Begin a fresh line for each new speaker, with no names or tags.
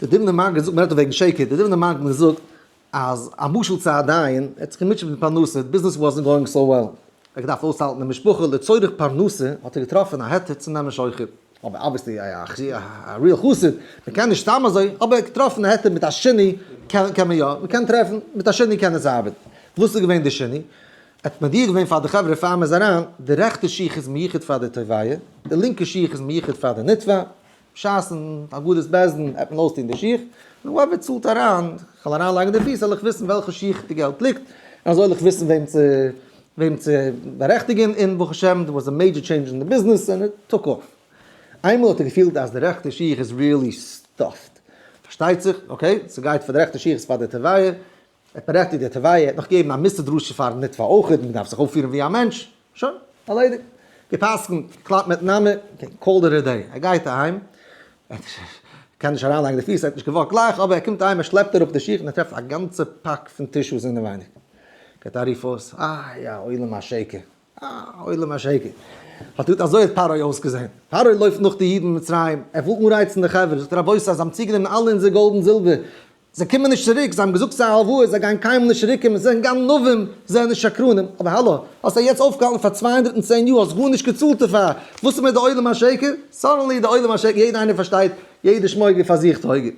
דער דובנער מגיד זאגט, מען רעדט דא וועגן שקר, דער דובנער מגיד זאגט אז א משל צו א דיין, ער האט זיך געמוטשעט מיט פרנסה, business wasn't going so well, ער האט געדארפט אויסהאלטן די משפחה, לצורך פרנסה האט ער געטראפן א היתר צו נעמען שוחד, אבער obviously א real חסיד, מען קען נישט סתם אזוי, אבער ער האט געטראפן א היתר מיט א שינוי קען מען יא, מען קען טרעפן, מיט א שינוי קען עס ארבעטן. וואס איז געווען די שינוי? ער האט מודיע געווען פאר די חברה פאר מען איז אריין, די רעכטע שיך איז מיוחד פאר די תובע, די לינקע שיך איז מיוחד פאר די נתבע, בשעת'ן אגודת בית דין העט מען אויסטון די שיך, און whoever צאלט אריין, כ'וועל אריינלייגן די פיס זאל איך וויסן וועלכע שיך די געלט ליגט, און אזוי וועל איך וויסן וועם צו וועם צו בארעכטיגן, און ברוך השם there was a major change אין די ביזנעס און it took off. איינמאל האט ער געפילט אז די רעכטע שיך איז really stuffed, פארשטייט זיך, okay, ס'גייט פאר די רעכטע שיך איז פאר די תובע, ער האט בארעכטיגט די תובע, ער האט נאך געגעבן א מוסר דרשה פארן נתבע אויכעט, מען דארף זיך אויפפירן ווי א מענטש, שוין, ערלעדיגט. גע'פסק'נט, געקלאפט מיטן האמער, called it a day. ער גייט אהיים, ער קען נישט אריינלייגן די פיס, ער האט נישט געוואקט גלייך, אבער ער קומט אהיים, ער שלעפט אראפ די שיך און ער טרעפט א גאנצע פאק פון tissues אינעווייניג. געט א רוף אויס, אה יא, עולם השקר, אה, עולם השקר. האט גוט אזוי האט פרעה אויסגעזען. פרעה לויפט נאך די אידן אין מצרים, ער וויל אנרייצן די חברה, זאגט ער, רבותי, זיי האבן צוגענומען אלע אונזער גאלד און זילבער, זיי קומען נישט צוריק, זיי האבן געזאגט ס'איז א הלוואה, זיי גייען קיינמאל נישט צוריקקומען, זיי זענען גנבים, זיי זענען שקרנים, אבער האלא, האסט זיי יעצט אויפגעהאלטן פאר 210 יאר, האסט גארנישט געצאלט דערפאר, וואס איז מיט די עולם השקר? suddenly די עולם השקר, יעדער איינער פארשטייט, יעדער שמויגער פאר זיך טויג.